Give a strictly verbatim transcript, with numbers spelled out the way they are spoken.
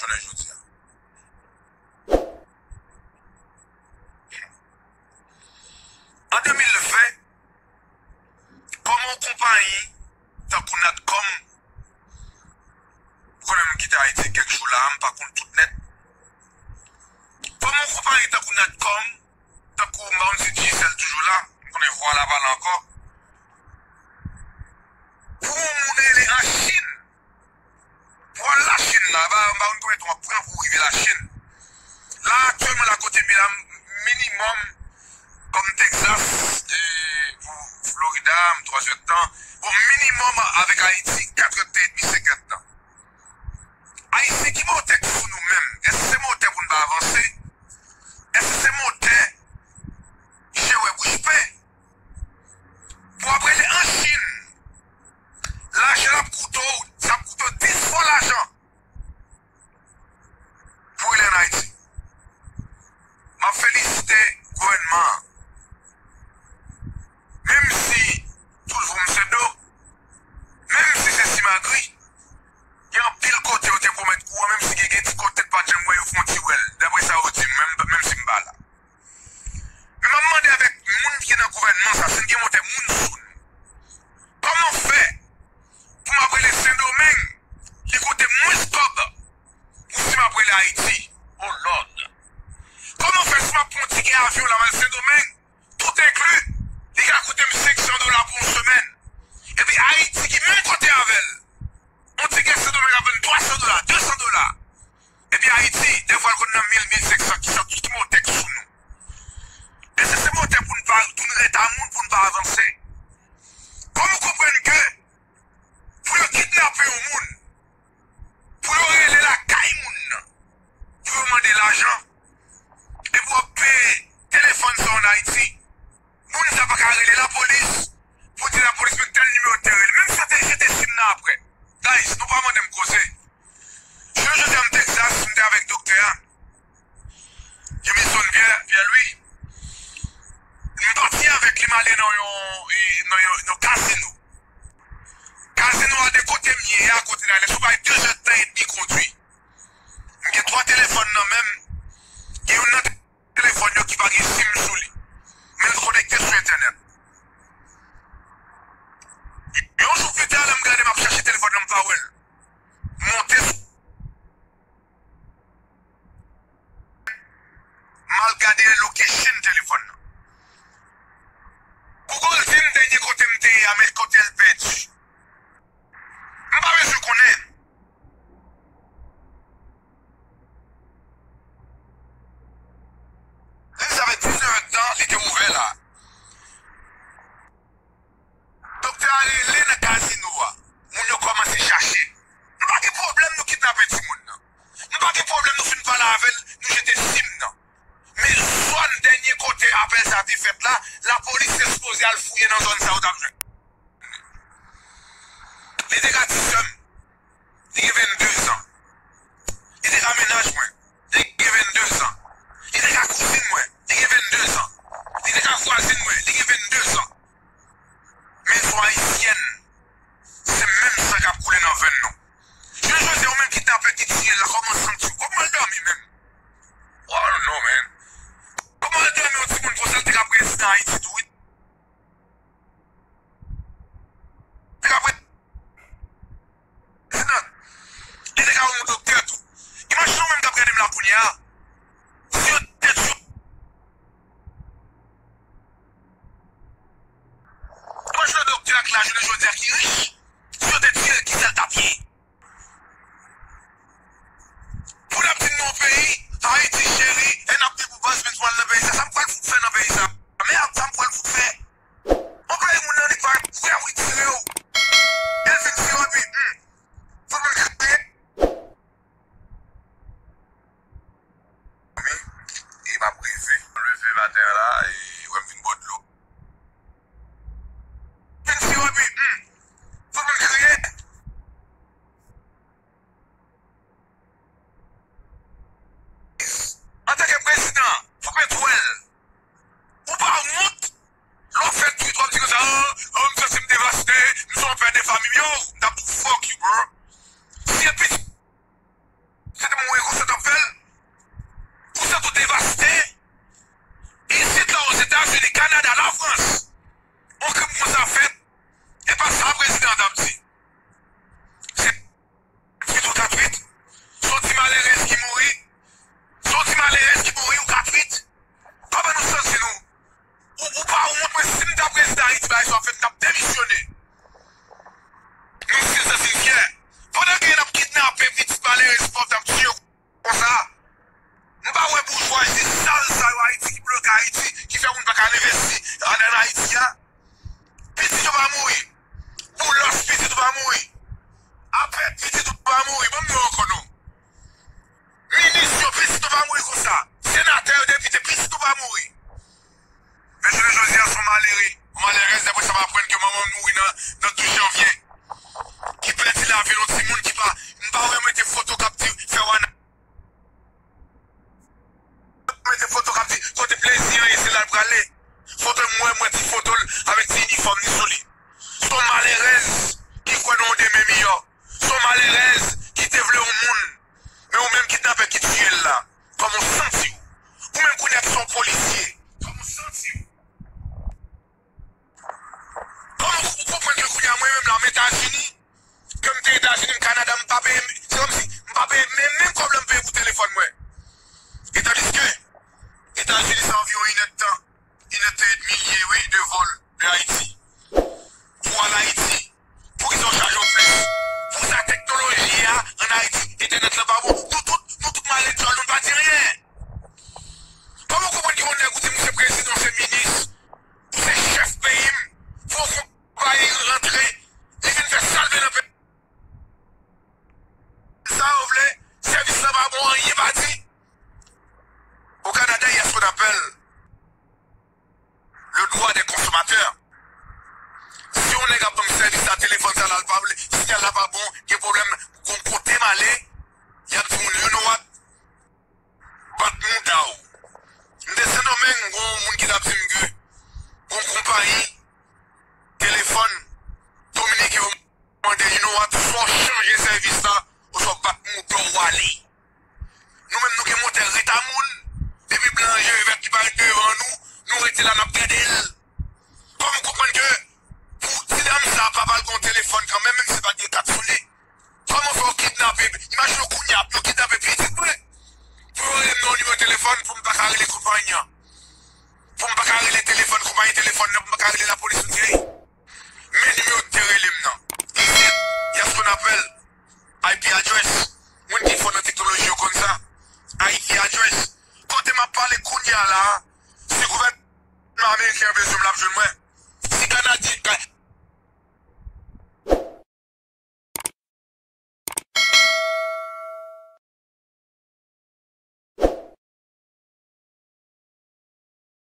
jounen jodi a. An de mil ven, kòman yon konpayi tankou Natcom, ou konnen m kite Ayiti kèk jou la, m pa konn tout nèt. Kòman yon konpayi tankou Natcom, tankou m pa konn si Digicel toujou la, m konnen vwa l ap ale ankò. Pou yon moun rele an Chin, pou al Lachin la, ba, m pa konn konbyen tan w ap pran pou w rive Lachin. La, aktyèlman, la kote m ye la, minimòm, kòm Texas, e, pou Florida, m twazè tan. Bon, minimòm avèk Ayiti, katrè tan edmi, senk èdtan. Ayisyen, ki motè k sou nou menm? Èske se motè pou n pa avanse? Èske se motè je wè bouch pen? Pou w ap rele an Chin, lajan l ap koute w, sa ap koute w dis fwa lajan pou rele an Ayiti. M ap felisite gouvènman an. Menm si tout voum se do, menm si se simagri, gen anpil kote yo te pwomèt kouran, menm si gen, gen ti kote n pa t janm wè, yo fè yon ti wè l, daprè sa yo di m, menm, menm si m pa la. Men m ap mande avèk moun ki nan gouvènman sa, si n gen motè moun sou nou, kòman fè pou m ap rele Sendomeng, li koute mwens kòb pou si m ap rele Ayiti? Oh Lord! Kòman fè si m ap pran yon tikè avyon la, m al Sendomeng, tout enkli, li ka koute m senk san dola pou yon semèn? Epi Ayiti ki menm kote avè l, yon tikè Sendomeng ap vann twa san dola, de san dola. Epi Ayiti, dèfwa l konn nan mil, mil senk san, ki sa, ki motè k sou nou? Èske se motè pou n pa, pou n ret a moun, pou n pa avanse? Kòman w konprann ke pou yo kidnape yon moun, pou yo rele lakay moun nan, pou yo mande lajan, epi w ap peye telefòn sa ann Ayiti, moun sa pa ka rele lapolis pou di lapolis men tèl nimewo te rele. Menm si yo te jete sim nan apre. Guys, nou pa mande m koze. Jounen jodi a, m Texas, m te avèk doktè a. Jimison Pierre, Pierre Louis. M pati avèk li, m ale nan yon, e, nan yon, yon kazino. Kazino a de kote m ye a, kote n ale, se yon bagay de zèdtan edmi kondwi. M gen twa telefòn nan men m. Gen youn nan telefòn yo ki pa gen sim sou li. Men l konekte sou entènèt. Yon jou pita, lè m gade, m ap chache telefòn nan, m pa wè l. M monte sou M al gade location telefòn nan. Google di m dènye kote m te ye a, men kote l pèdi. M pa bezwen konnen. Li sa fè diznèf èdtan li te ouvè la. Doktè a rele nan kazino a. Moun yo kòmanse chache. Nou pa gen pwoblèm nou kidnape timoun nan. Nou pa gen pwoblèm nou fin pale avè l, nou jete sim nan. Men zòn, dènye kote apèl sa te fèt la, lapolis te sipoze al fouye nan zòn sa yo t ap jwenn. Li te ka ti sè m, li gen vennde zan. Li te ka mennaj mwen, li gen vennde zan. Li te ka kouzin mwen, li gen vennde zan. Li te ka vwazin mwen, li gen vennde zan. Men se yon ayisyèn, se menm san k ap koule nan venn nou. Jounen jodi a, ou menm kidnapè ki tiye l la, kòman w santi w? Kòman w al dòmi menm? Oh no, man. Kòman w al dòmi, yon timoun konsa, l te ka prezidan Ayiti tou, wi. Te ka prezidan. Li te ka yon doktè tou. Imajine w menm k ap gade m la kounye a. Si yo te di, imajine w doktè a k la jounen jodi a ki rich. Si yo te di l kisa l t ap ye. Pou n ap di n nan yon peyi, Ayiti cheri, e n ap di pou baz men pou al nan peyi sa. Sa m pral fout fè nan peyi sa? Mèd, sa m pral fout fè? Yon peyi moun nan li pa prè wi tire w. Elvin Siropi, hmm. Fout mwen kriye. Wi, e m ap reve. M leve maten an la, e wè m vin bò dlo. Vin Siropi, hmm. Fout mwen kriye. Antanke prezidan, fòk mwen twèl. Ou pa wont? Lè w fè tweet, w ap di konsa, oh, oh, m santi m devaste, m se yon pè de fanmi. Yo, m t ap tou fuck you, bro. Si se pitit, se te mwen a Lafrans, yon krim konsa fèt, e pa sa prezidan an t ap di. Se tweet ou ka tweet. Se yon ti malerèz ki mouri. Se yon ti malerèz ki mouri, ou ka tweet. Kòman nou santi nou? Ou, ou pa wont, mwen, si m ta prezidan Ayiti, bagay sa fèt, m t ap demisyone. Nou fil sa fin fyè. Pandan gen n ap kidnape pitit malerèz pòv, n ap tiye yo konsa. M pa wè boujwazi sal sa yo Ayiti ki bloke Ayiti, ki fè moun pa ka envesti an, an Ayiti a. Pitit ou pa mouri. Boulos pitit ou pa mouri. Apèt pitit ou pa mouri. Ban m di w ankò non. Minis yo pitit ou pa mouri konsa. Senatè yo, depite pitit ou pa mouri. Men jounen jodi a, se yon malere, yon malerèz, dapre sa m aprann ke manman m mouri nan, nan douz janvye. Ki pèdi lavi l, yon timoun ki pa, m pa wè mete foto k ap di, fè w ana-, mete foto k ap di, kote plezi an ye, se la l prale. Foto m wè, m wè ti foto l avèk ti inifòm li sou li. Se yon malerèz ki kwè nan yon demen miyò. Se yon malerèz ki te vle yon moun. Men ou menm kidnapè ki tiye l la, kòman w santi w? Ou menm kounye a ki se yon polisye, kòman w santi w? Kòman ou konprann ke kounye a mwen menm la, m Etazini, ke m te Etazini, m Kanada, m pa peye, se kòmsi m pa peye menm, menm kòb la m peye pou telefòn mwen. E tandiske Etazini se anviwon inèdtan, inèdtan edmi l ye, wi, de vòl de Ayiti. Pou al Ayiti, poukisa w chaje w plis? Pou sa teknoloji a ann Ayiti, entènèt la pa bon. Nou tout, nou tout mare dyòl, nou pa di anyen. Kòman w konprann gen yon nèg ou di m se prezidan, se minis, ou se chèf peyi m, pou yon konpayi rantre, li vin fè sa l vle nan peyi? Sa yo vle, sèvis la pa bon, anyen pa di. Au Canada, il y a ce qu'on appelle le droit des consommateurs. Si yon nèg ap ban m sèvis la, telefòn sa la, l pa vle, siyal la pa bon, gen pwoblèm, gon kote m ale, y ap di moun, you know what? Bat mouda w. M te Sendomeng, gon moun ki t ap di m ke gon konpayi telefòn Dominik yo mande, you know what, swa w chanje sèvis la, oswa w bat mouda w ale. Nou menm nou gen motè reta moun. Depi blan je vèt li parèt devan nou, nou rete la n ap gade l. Kòm ou konprann ke pou ti dam sa pa pral gon telefòn kanmenm, menm si pa t gen kat sou li. Kòman fè yo kidnape, imajine w kounye a, yo kidnape pitit mwen. Pou yo rele m nan yon nimewo telefòn, pou m pa ka rele konpayi an. Pou m pa ka rele telefòn, konpayi telefòn nan, pou m pa ka rele lapolis, ou di, hey. Men nimewo ki te rele m nan. Isit, y a ce qu'on appelle I P address. Moun ki fò nan teknoloji yo konn sa. I P address. Kote m ap pale kounye a la, si gouvènman ameriken an bezwen m, l ap jwenn mwen. Si Kanadyen, Ka-,